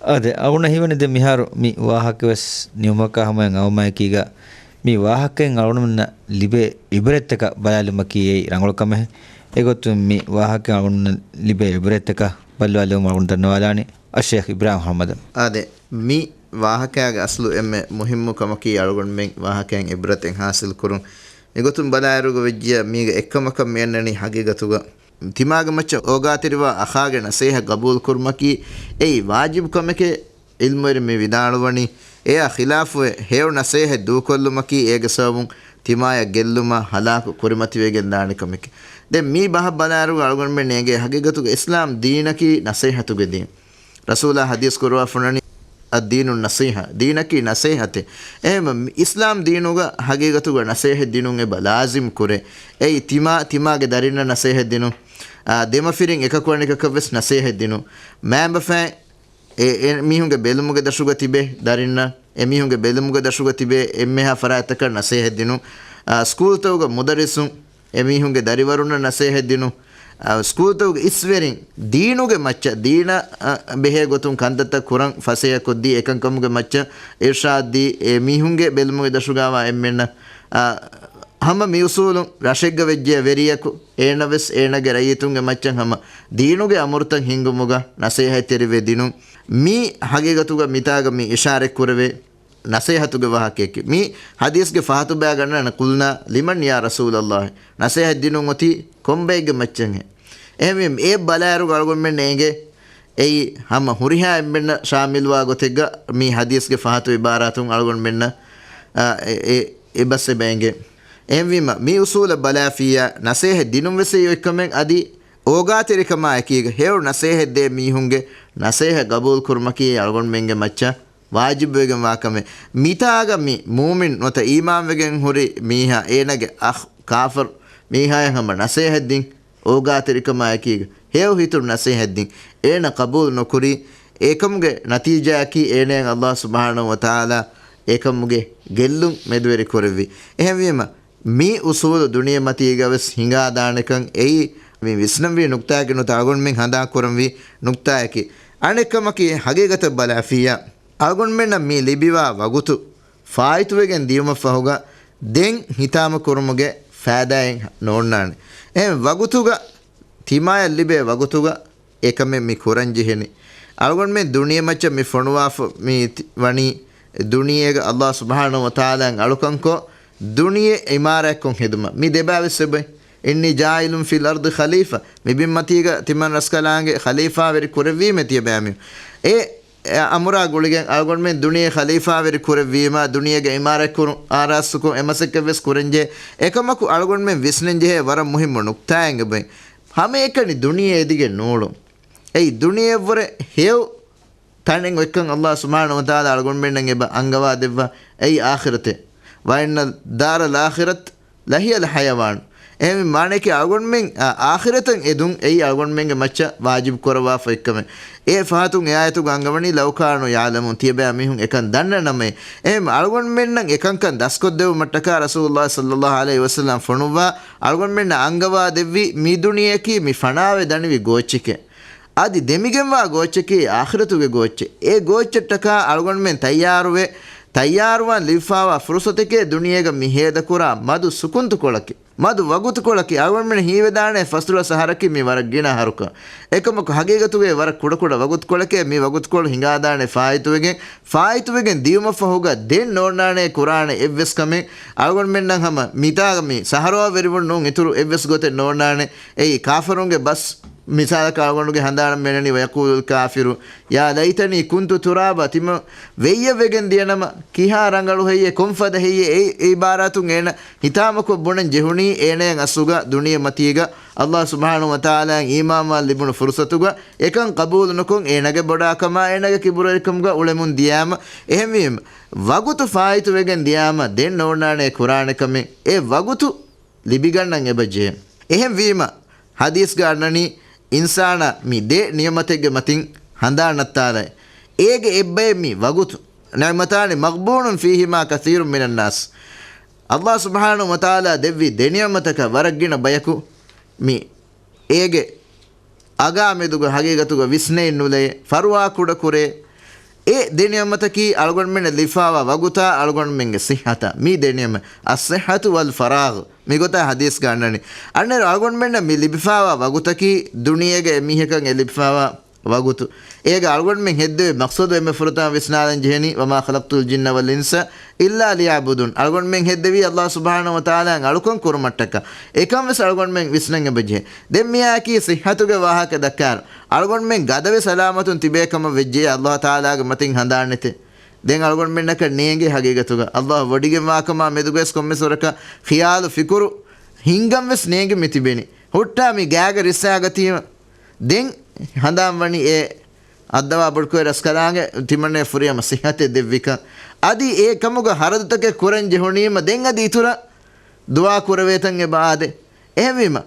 އާދެ، އަޅުގަނޑަށް ހީވަނީ ދެން މިހާރު މި ވާހަކަ ވެސް ނިމުމަކާ ހަމަޔަށް އައުމާއެކީގަ، މި ވާހަކައިން އަޅުގަނޑުމެންނަށް ލިބޭ ޢިބްރަތްތަކަށް ބަލާލުމަކީ އެއީ ރަނގަޅު ކަމެއް. އެގޮތުން މި ވާހަކައިން އަޅުގަނޑުމެންނަށް ލިބޭ ޢިބްރަތްތަކަށް ބައްލަވާލެވުމަށް އަޅުގަނޑު ދަންނަވާލާނީ އައްޝައިޚް އިބްރާހިމް އަޙްމަދަށް. އާދެ، މި ވާހަކައިގެ އަސްލު އެންމެ މުހިއްމު ކަމަކީ އަޅުގަނޑުމެން ވާހަކައިން ޢިބްރަތެއް ޙާޞިލް ކުރުން. މިގޮތުން ބަލާއިރުގަ ވެއްޖިޔާ މީގަ އެއްކަމަކަށް މިއަންނަނީ ޙަޤީޤަތުގަ ތިމާގެ މައްޗަށް އޯގާތެރިވާ އަޚާގެ ނަޞޭޙަތް ޤަބޫލު ކުރުމަކީ އެއީ ވާޖިބު ކަމެކޭ. ޢިލްމުވެރިން މި ވިދާޅުވަނީ، އެއާ ޚިލާފުވެ ހެޔޮ ނަޞޭޙަތް ދޫކޮށްލުމަކީ އޭގެ ސަބަބުން ތިމާޔަށް ގެއްލުމާ ހަލާކު ކުރިމަތިވެގެން ދާނެ ކަމެކޭ. ދެން މި ބަހަށް ބަލާއިރުގަ އަޅުގަނޑުމެން އެނގޭ ޙަޤީޤަތުގަ އިސްލާމް ދީނަކީ ނަޞޭޙަތުގެ ދީން. ރަސޫލާ ޙަދީޘް ކުރައްވާފަ ވަނީ، އައްދީނު ނަޞީޙަ. ދީނަކީ ނަޞޭޙަތެއް. އެހެންވެ، އިސްލާމް ދީނުގަ ހަގީގަތުގަ ނަޞޭޙަތް ދިނުން އެބަ ލާޒިމް ކުރޭ. އެއީ ތިމާ، ތިމާގެ ދަރިންނަށް ނަޞޭޙަތް ދިނުން. އާ، ދެމަފިރިން އެކަކު އަނެކަކަށް ވެސް ނަޞޭޙަތް ދިނުން. މައިންބަފައިން އެ، އެ މީހުންގެ ބެލުމުގެ ދަށުގަ ތިބޭ ދަރިންނަށް، އެ މީހުންގެ ބެލުމުގެ ދަށުގަ ތިބޭ އެންމެހާ ފަރާތްތަކަށް ނަޞޭޙަތް ދިނުން. އާ، ސްކޫލްތަކުގަ މުދައްރިސުން އެ މީހުންގެ ދަރިވަރުންނަށް ނަސޭހަތް ދިނުން. އަ، ސްކޫލްތަކުގެ އިސްވެރިން ދީނުގެ މައްޗަށް، ދީނަށް، އަ، ބެހޭ ގޮތުން ކަންތައްތައް ކުރަން ފަސޭހަކޮށްދީ، އެކަންކަމުގެ މައްޗަށް އިރްޝާދް ދީ، އެ މީހުންގެ ބެލުމުގެ ދަށުގަވާ އެންމެންނަށް، އަ، ހަމަ މި އުސޫލުން ރަށެއްގަ ވެއްޖެ ވެރިޔަކު، އޭނަ ވެސް އޭނަގެ ރައްޔިތުންގެ މައްޗަށް ހަމަ ދީނުގެ އަމުރުތައް ހިންގުމުގަ ނަސޭހަތްތެރިވެ ދިނުން. މީ ހަގީގަތުގަ މިތާގަ މި އިޝާރަތް ކުރެވޭ ނަސޭހަތުގެ ވާހަކައެކޭ. މި ޙަދީޘްގެ ފަހަތު ބަޔާގަންނަން، قُلْنَا لِمَنْ يَا رَسُولَ اللَّهِ، ނަސޭހަތް ދިނުން އޮތީ ކޮންބައެއްގެ މައްޗަށްހޭ؟ އެހެންވީމަ، އެ ބަލާއިރުގަ އަޅުގަނޑުމެންނަށް އެނގޭ، އެއީ ހަމަ ހުރިހާ އެންމެންނަށް ޝާމިލުވާ ގޮތެއްގަ މި ޙަދީޘްގެ ފަހަތު ޢިބާރާތުން އަޅުގަނޑުމެންނަށް، އާ، އެ، އެ، އެ ބަސް އެބަ އެނގޭ. އެހެންވީމަ، މި އުސޫލަށް ބަލާފިއްޔާ، ނަސޭހަތް ދިނުން ވެސް އެއީ އޮތްކަމެއް އަދި އޯގާތެރިކަމާ އެކީގަ ހެޔޮ ނަސޭހަތް ދޭ މީހުންގެ ނަސޭހަތް ގަބޫލު ކުރުމަކީ އަޅުގަނޑުމެންގެ މައްޗަށް ވާޖިބުވެގެންވާ ކަމެއް. މިތާގަ މި މޫމިން ނުވަތަ އީމާންވެގެން ހުރި މީހާ އޭނަގެ އަޚް ކާފަރު މީހާޔަށް ހަމަ ނަސޭހަތްދިން، އޯގާތެރިކަމާއެކީގަ ހެޔޮ ހިތުން ނަސޭހަތްދިން، އޭނަ ޤަބޫލު ނުކުރީ، އެކަމުގެ ނަތީޖާއަކީ އޭނަޔަށް ﷲ ސުބްޙާނަހޫ ވަތަޢާލާ އެކަމުގެ ގެއްލުން މެދުވެރި ކުރެއްވި. އެހެންވީމަ، މި އުސޫލު ދުނިޔެމަތީގަ ވެސް ހިނގާދާނެކަން އެއީ މި ވިސްނަންވީ ނުކްތާއެކޭ ނުވަތަ އަޅުގަނޑުމެން ހަނދާން ކުރަންވީ ނުކްތާއެކޭ. އަނެއްކަމަކީ، ހަގީގަތަށް ބަލާފިއްޔާ، އަޅުގަނޑުމެންނަށް މި ލިބިވާ ވަގުތު ފާއިތުވެގެން ދިޔުމަށްފަހުގަ ދެން ހިތާމަ ކުރުމުގެ ފައިދާއެއް ނޯންނާނެ. އެހެން ވަގުތުގަ، ތިމާޔަށް ލިބޭ ވަގުތުގަ އެކަމެއް މި ކުރަން ޖެހެނީ. އަޅުގަނޑުމެން ދުނިޔެމައްޗަށް މި ފޮނުވާފަ މި ތި-، ވަނީ ދުނިޔޭގަ ﷲ ސުބްޙާނަހޫ ވަތަޢާލާއަށް އަޅުކަންކޮށް، ދުނިޔެ ޢިމާރާތްކޮށް ހެދުމަށް. މި ދެބާވެސް އެބައި. إِنِّي جَاعِلٌ فِي الْأَرْضِ خَلِيفَةً. މި ބިންމަތީގަ ތިމަން ރަސްކަލާނގެ ޚަލީފާވެރި ކުރެއްވީމޭ ތިޔަބައިމީހުން. އެ، އެ އަމުރާ ގުޅިގެން އަޅުގަނޑުމެން ދުނިޔެ ޚަލީފާވެރި ކުރެއްވީމަ، ދުނިޔޭގެ ޢިމާރާތްކުރުން އާރާސްތުކޮށް އެމަސައްކަތްވެސް ކުރަންޖެހޭ. އެކަމަކު އަޅުގަނޑުމެން ވިސްނަންޖެހޭ ވަރަށް މުހިއްމު ނުކްތާއެއް އެބައި. ހަމައެކަނި ދުނިޔެ އެދިގެން ނޫޅުން. އެއީ ދުނިޔެއަށްވުރެ ހެޔޮ ތަނެއް އޮތްކަން ﷲ ސުބްޙާނަހޫ ވަތަޢާލާ އަޅުގަނޑުމެންނަށް އެބަ އަންގަވާ ދެއްވާ. އެއީ އާޚިރަތޭ. وَإِنَّ الدَّارَ الْآخِرَةَ لَهِيَ الْحَيَوَانُ. އެހެންވީމަ މާނައަކީ އަޅުގަނޑުމެން އާ، އާޚިރަތަށް އެދުން އެއީ އަޅުގަނޑުމެންގެ މައްޗަށް ވާޖިބު ކުރައްވާފަ އޮތްކަމެއް. އެ ފަހަތުން އެ އާޔަތުގަ އަންގަވަނީ، لَوْ كَانُوا يَعْلَمُونَ، ތިޔަބައިމީހުން އެކަން ދަންނަ ނަމައޭ. އެހެން އަޅުގަނޑުމެންނަށް އެކަންކަން ދަސްކޮށްދެވުމަށްޓަކާ ރަސޫލުﷲ ޞައްލަﷲު ޢަލައިހި ވަސައްލަމަ ފޮނުއްވާ އަޅުގަނޑުމެންނަށް އަންގަވާ ދެއްވި މި ދުނިޔެއަކީ މި ފަނާވެ ދަނިވި ގޯއްޗެކޭ. އަދި ދެމިގެންވާ ގޯއްޗަކީ އާޚިރަތުގެ ގޯއްޗެއް. އެ ގޯއްޗަށްޓަކާ އަޅުގަނޑުމެން ތައްޔާރުވެ، ތައްޔާރުވާން ލިބިފާވާ ފުރުޞަތެކޭ ދުނިޔޭގަ މި ހޭދަކުރާ މަދު ސުކުންތުކޮޅަކީ. މަދު ވަގުތުކޮޅަކީ. އަޅުގަނޑުމެން ހީވެދާނެ ފަސްދޮޅަސް އަހަރަކީ މި ވަރަށް ގިނަ އަހަރުކަން. އެކަމަކު ހަގީގަތުގައި ވަރަށް ކުޑަކުޑަ ވަގުތުކޮޅެކޭ. މި ވަގުތުކޮޅު ހިނގާދާނެ ފާއިތުވެގެން، ފާއިތުވެގެން ދިޔުމަށްފަހުގަ ދެން ނޯންނާނެ ކުރާނެ އެއްވެސް ކަމެއް. އަޅުގަނޑުމެންނަށް ހަމަ މިތާގަ މި ސަހަރާ ވެރިވުން ނޫން އިތުރު އެއްވެސް ގޮތެއް ނޯންނާނެ. އެއީ ކާފަރުންގެ ބަސް. މިސާލަކަށް އަޅުގަނޑުގެ ހަނދާނަށް މިއެންނަނީ، وَيَقُولُ الْكَافِرُ يَا لَيْتَنِي كُنْتُ تُرَابًا. ތިމަން ވެއްޔަށްވެގެން ދިޔަނަމަ، ކިހާ ރަނގަޅު ހެއްޔޭ، ކޮންފަދަ ހެއްޔޭ؟ އެ، އެ އިބާރާތުން އޭނަ ހިތާމަކޮށް ބުނަން ޖެހުނީ، އޭނަޔަށް އަސްލުގަ ދުނިޔެ މަތީގަ ﷲ ސުބްޙާނަހޫ ވަތަޢާލާއަށް އީމާންވާން ލިބުނު ފުރުޞަތުގަ އެކަން ޤަބޫލު ނުކޮށް، އޭނަގެ ބޮޑާކަމާ، އޭނަގެ ކިބުރުވެރިކަމުގަ އުޅެމުން ދިޔާމަ، އެހެންވީމަ، ވަގުތު ފާއިތުވެގެން ދިޔާމަ، ދެން ނޯންނާނެ ކުރާނެ ކަމެއް. އެ ވަގުތު ލިބިގަންނަން އެބަޖެހޭ. އެހެންވީމަ، ޙަދީޘްގަ އަންނަނީ، އިންސާނާ މި ދެ ނިޢުމަތެއްގެ މަތިން ހަނދާން ނައްތާލައި. އޭގެ އެއްބައެއް މި ވަގުތު. نِعْمَتَانِ مَغْبُونٌ فِيهِمَا كَثِيرٌ مِنَ النَّاسِ. ﷲ ސުބްޙާނަހޫ ވަތަޢާލާ ދެއްވި ދެ ނިޢުމަތަކަށް ވަރަށް ގިނަ ބަޔަކު މި އޭގެ އަގާ މެދުގަ ހަގީގަތުގަ ވިސްނެއިން ނުލައޭ، ފަރުވާ ކުޑަ ކުރޭ. އެ ދެ ނިޢުމަތަކީ އަޅުގަނޑުމެންނަށް ލިބިފާވާ ވަގުތާ އަޅުގަނޑުމެންގެ ޞިއްޙަތާ. މި ދެ ނިޢުމަތް، الصحة والفراغ، މިގޮތާ ޙަދީޘްގަ އަންނަނީ. އަންނައިރު އަޅުގަނޑުމެންނަށް މި ލިބިފާވާ ވަގުތަކީ ދުނިޔޭގަ އެމީހަކަށް އެ ލިބިފާވާ ވަގުތު. އޭގަ އަޅުގަނޑުމެން ހެއްދެވި މަޤްޞަދު އެންމެ ފުރަތަމަ ވިސްނާލަން ޖެހެނީ، وَمَا خَلَقْتُ الْجِنَّ وَالْإِنسَ إِلَّا لِيَعْبُدُونِ. އަޅުގަނޑުމެން ހެއްދެވީ ﷲ ސުބްޙާނަހޫ ވަތަޢާލާއަށް އަޅުކަން ކުރުމަށްޓަކާ. އެކަން ވެސް އަޅުގަނޑުމެން ވިސްނަން އެބަޖެހޭ. ދެން މިއާއެކީ ޞިއްޙަތުގެ ވާހަކަ ދައްކާއިރު، އަޅުގަނޑުމެން ގަދަވެ ސަލާމަތުން ތިބޭ ކަމަށް ވެއްޖެޔާ ﷲ ތަޢާލާގެ މަތިން ހަނދާން ނެތޭ. ދެން އަޅުގަނޑުމެންނަކަށް ނޭނގޭ ހަގީގަތުގަ ﷲ ވޮޑިގެންވާކަމާ މެދުގައި ވެސް ކޮންމެސް ވަރަކަށް ޚިޔާލު ފިކުރު ހިންގަން ވެސް ނޭނގި މި ތިބެނީ. ހުއްޓާ މި ގާގަ ރިއްސާގަތީމަ. ދެން ހަނދާން ވަނީ އެ އައްދަވާ ބޮޑުކޮށް ރަސްކަލާނގެ ތިމަންނަޔަށް ފުރިހަމަ ސިއްހަތެއް ދެއްވިކަން. އަދި އެ ކަމުގަ ހަރަދުތަކެއް ކުރަން ޖެހުނީމަ ދެން އަދި އިތުރަށް ދުޢާ ކުރެވޭތަން އެބަ އާދޭ. އެހެންވީމަ،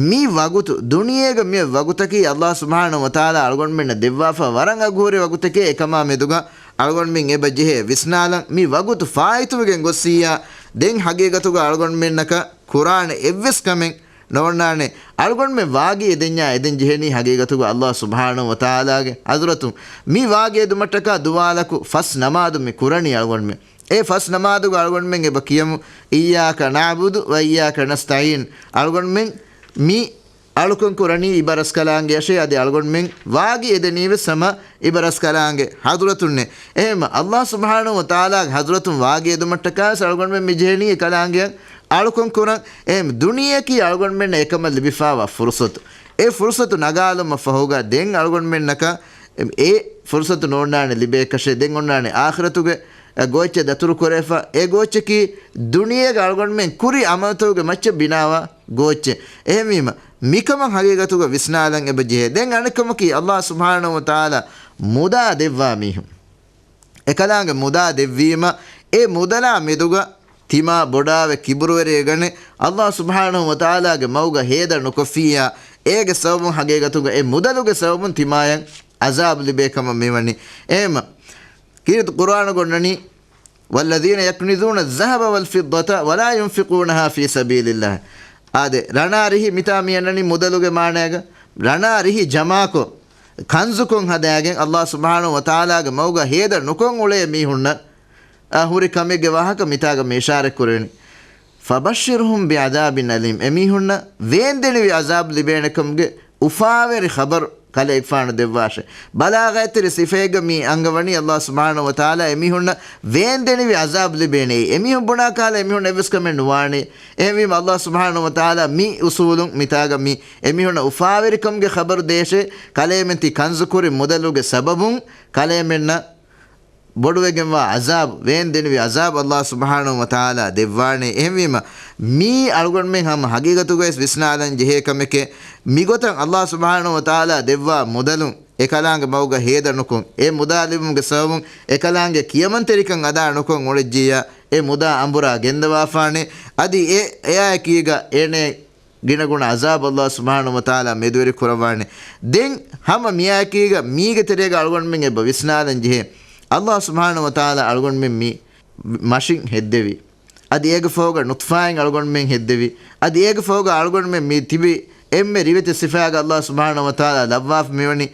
މި ވަގުތު، ދުނިޔޭގަ މި ވަގުތަކީ އައްލާހު ސުބްޙާނަހު ވަތަޢާލާ އަޅުގަނޑުމެންނަށް ދެއްވާފަ ވަރަށް އަގުހުރި ވަގުތެކޭ. އެކަމާ މެދުގަ އަޅުގަނޑުމެން އެބަ ޖެހޭ ވިސްނާލަން، މި ވަގުތު ފާއިތުވެގެން ގޮއްސިއްޔާ، ދެން ހަގީގަތުގަ އަޅުގަނޑުމެންނަކަށް ކުރާނެ އެއްވެސް ކަމެއް ނޯންނާނެ. އަޅުގަނޑުމެން ވާގި އެދެންޏާ އެދެން ޖެހެނީ ހަގީގަތުގަ އައްލާހު ސުބްޙާނަހު ވަތަޢާލާގެ ޙަޟްރަތުން. މި ވާގި އެދުމަށްޓަކާ ދުވާލަކު ފަސް ނަމާދު މި ކުރަނީ އަޅުގަނޑުމެން. އެ ފަސް ނަމާދުގަ އަޅުގަނޑުމެން އެބަ ކިޔަމު، "إياك نعبد وإياك نستعين." އަޅުގަނޑުމެން މި އަޅުކަން ކުރަނީ އިބަރަސްކަލާނގެއަށޭ، އަދި އަޅުގަނޑުމެން ވާގި އެދެނީވެސް ހަމަ އިބަރަސްކަލާނގެ ޙަޟްރަތުންނޭ. އެހެންމަ، އައްލާހު ސުބްޙާނަހު ވަތަޢާލާގެ ޙަޟްރަތުން ވާގި އެދުމަށްޓަކާވެސް އަޅުގަނޑުމެން މި ޖެހެނީ އެ ކަލާނގެއަށް އަޅުކަން ކުރަން. އެހެން ދުނިޔެއަކީ އަޅުގަނޑުމެންނަށް އެކަމަށް ލިބިފާވާ ފުރުޞަތު. އެ ފުރުޞަތު ނަގާލުމަށް ފަހުގަ ދެން އަޅުގަނޑުމެންނަކަށް އެ ފުރުޞަތު ނޯންނާނެ ލިބޭކަށެއް. ދެން އޮންނާނެ އާޚިރަތުގެ ގޯއްޗެއް ދަތުރު ކުރެފަ. އެ ގޯއްޗަކީ ދުނިޔޭގަ އަޅުގަނޑުމެން ކުރި ޢަމަލުތަކުގެ މައްޗަށް ބިނާވާ ގޯއްޗެއް. އެހެންވީމަ، މިކަމަށް ހަގީގަތުގަ ވިސްނާލަން އެބަ ޖެހޭ. ދެން އަނެއްކަމަކީ، އައްލާހު ސުބްޙާނަހު ވަތަޢާލާ މުދާ ދެއްވާ މީހުން. އެކަލާނގެ މުދާ ދެއްވީމަ، އެ މުދަލާ މެދުގަ ތިމާ ބޮޑާވެ ކިބުރުވެރިވެގަނެ، އައްލާހު ސުބްޙާނަހު ވަތަޢާލާގެ މަގުގަ ހޭދަ ނުކޮށްފިއްޔާ، އޭގެ ސަބަބުން ހަގީގަތުގަ އެ މުދަލުގެ ސަބަބުން ތިމާޔަށް ޢަޒާބު ލިބޭ ކަމަށް މިވަނީ. އެހެންމަ، ކީރިތި ޤުރްއާނު ގޮންނަނީ، "والذين يكنزون الذهب والفضة ولا ينفقونها في سبيل الله." އާދެ، ރަނާ ރިހި މިތާ މިއަންނަނީ މުދަލުގެ މާނައިގަ. ރަނާ ރިހި ޖަމާކޮށް، ކަންޒުކޮށް ހަދާގެން އައްލާހު ސުބްޙާނަހު ވަތަޢާލާގެ މަގުގަ ހޭދަ ނުކޮށް އުޅޭ މީހުންނަށް، އަ، ހުރި ކަމެއްގެ ވާހަކަ މިތާގަ މި އިޝާރަތް ކުރެވެނީ. "فبشرهم بعذاب أليم." އެމީހުންނަށް ވޭންދެނިވި ޢަޒާބު ލިބޭނެ ކަމުގެ އުފާވެރި ޚަބަރު ކަލޭގެފާނު ދެއްވާށޭ. ބަލާޣަތްތެރި ސިފައެއްގަ މި އަންގަވަނީ އައްލާހު ސުބްޙާނަހު ވަތަޢާލާ އެމީހުންނަށް ވޭންދެނިވި ޢަޒާބު ލިބޭނެ. އެމީހުން ބުނާ ކަހަލަ އެމީހުން އެއްވެސް ކަމެއް ނުވާނެ. އެހެންވީމަ، އައްލާހު ސުބްޙާނަހު ވަތަޢާލާ މި އުޞޫލުން މިތާގަ މި އެމީހުންނަށް އުފާވެރިކަމުގެ ޚަބަރު ދޭށޭ. ކަލޭމެން ތި ކަންޒުކުރި މުދަލުގެ ސަބަބުން ކަލޭމެންނަށް ބޮޑުވެގެންވާ ޢަޒާބު، ވޭންދެނިވި ޢަޒާބު އައްލާހު ސުބްޙާނަހު ވަތަޢާލާ ދެއްވާނެ. އެހެންވީމަ، މީ އަޅުގަނޑުމެން ހަމަ ހަގީގަތުގައި ވިސްނާލަން ޖެހޭ ކަމެކޭ. މިގޮތަށް އައްލާހު ސުބްޙާނަހު ވަތަޢާލާ ދެއްވާ މުދަލުން އެކަލާނގެ މަގުގަ ހޭދަ ނުކޮށް، އެ މުދާ ލިބުމުގެ ސަބަބުން އެކަލާނގެ ކިޔަމަންތެރިކަން އަދާ ނުކޮށް އުޅެއްޖިއްޔާ، އެ މުދާ އަނބުރާ ގެންދަވާފާނެ. އަދި އެ، އެއާއެކީގަ އޭނަ ގިނަގުނަ ޢަޒާބު އައްލާހު ސުބްޙާނަހު ވަތަޢާލާ މެދުވެރި ކުރައްވާނެ. ދެން ހަމަ މިއާއެކީގަ މީގެ ތެރޭގަ އަޅުގަނޑުމެން އެބަ ވިސްނާލަން ޖެހޭ. އައްލާހު ސުބްޙާނަހު ވަތަޢާލާ އަޅުގަނޑުމެން މި މަށިން ހެއްދެވި. އަދި އޭގެ ފަހުގަ ނުޠްފާއިން އަޅުގަނޑުމެން ހެއްދެވި. އަދި އޭގެ ފަހުގަ އަޅުގަނޑުމެން މި ތިބި އެންމެ ރިވެތި ސިފައިގަ އައްލާހު ސުބްޙާނަހު ވަތަޢާލާ ލައްވާފަ މިވަނީ.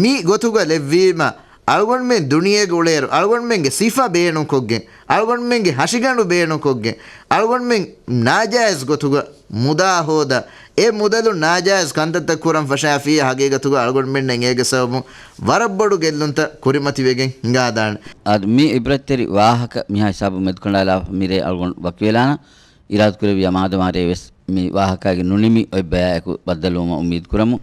މި ގޮތުގަ ލެއްވީމަ، އަޅުގަނޑުމެން ދުނިޔޭގަ އުޅޭއިރު، އަޅުގަނޑުމެންގެ ސިފަ ބޭނުންކޮށްގެން، އަޅުގަނޑުމެންގެ ހަށިގަނޑު ބޭނުންކޮށްގެން، އަޅުގަނޑުމެން ނާޖާއިޒް ގޮތުގަ މުދާ ހޯދާ، އެ މުދަލުން ނާޖާއިޒް ކަންތައްތައް ކުރަން ފަށާފިއްޔާ، ހަގީގަތުގަ އަޅުގަނޑުމެންނަށް އޭގެ ސަބަބުން ވަރަށް ބޮޑު ގެއްލުންތައް ކުރިމަތިވެގެން ހިނގާދާނެ. އާދެ، މި އިބްރަތްތެރި ވާހަކަ މިހާ ހިސާބު މެދުކަނޑާލާ މިރޭ އަޅުގަނޑު ވަކިވެލާނަން. އިރާދަކުރެއްވިޔާ މާދަމާރޭ ވެސް މި ވާހަކާގެ ނުނިމި އޮތް ބަޔާއެކު ބައްދަލުވުމަށް އުއްމީދު ކުރަމު.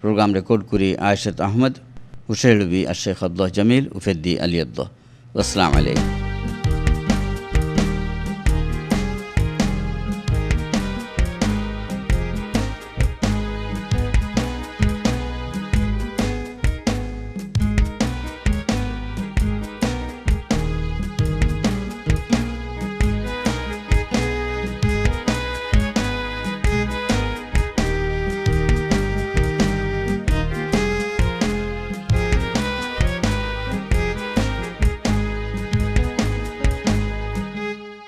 ޕްރޮގްރާމް ރެކޯޑް ކުރީ އާއިޝަތު އަޙްމަދު، ހުށަހެޅުއްވީ އައްޝައިޚް ޢަބްދުﷲ ޖަމީލް، އުފެއްދީ ޢަލީ ޢަބްދުﷲ. ވައްސަލާމް ޢަލައިކުމް.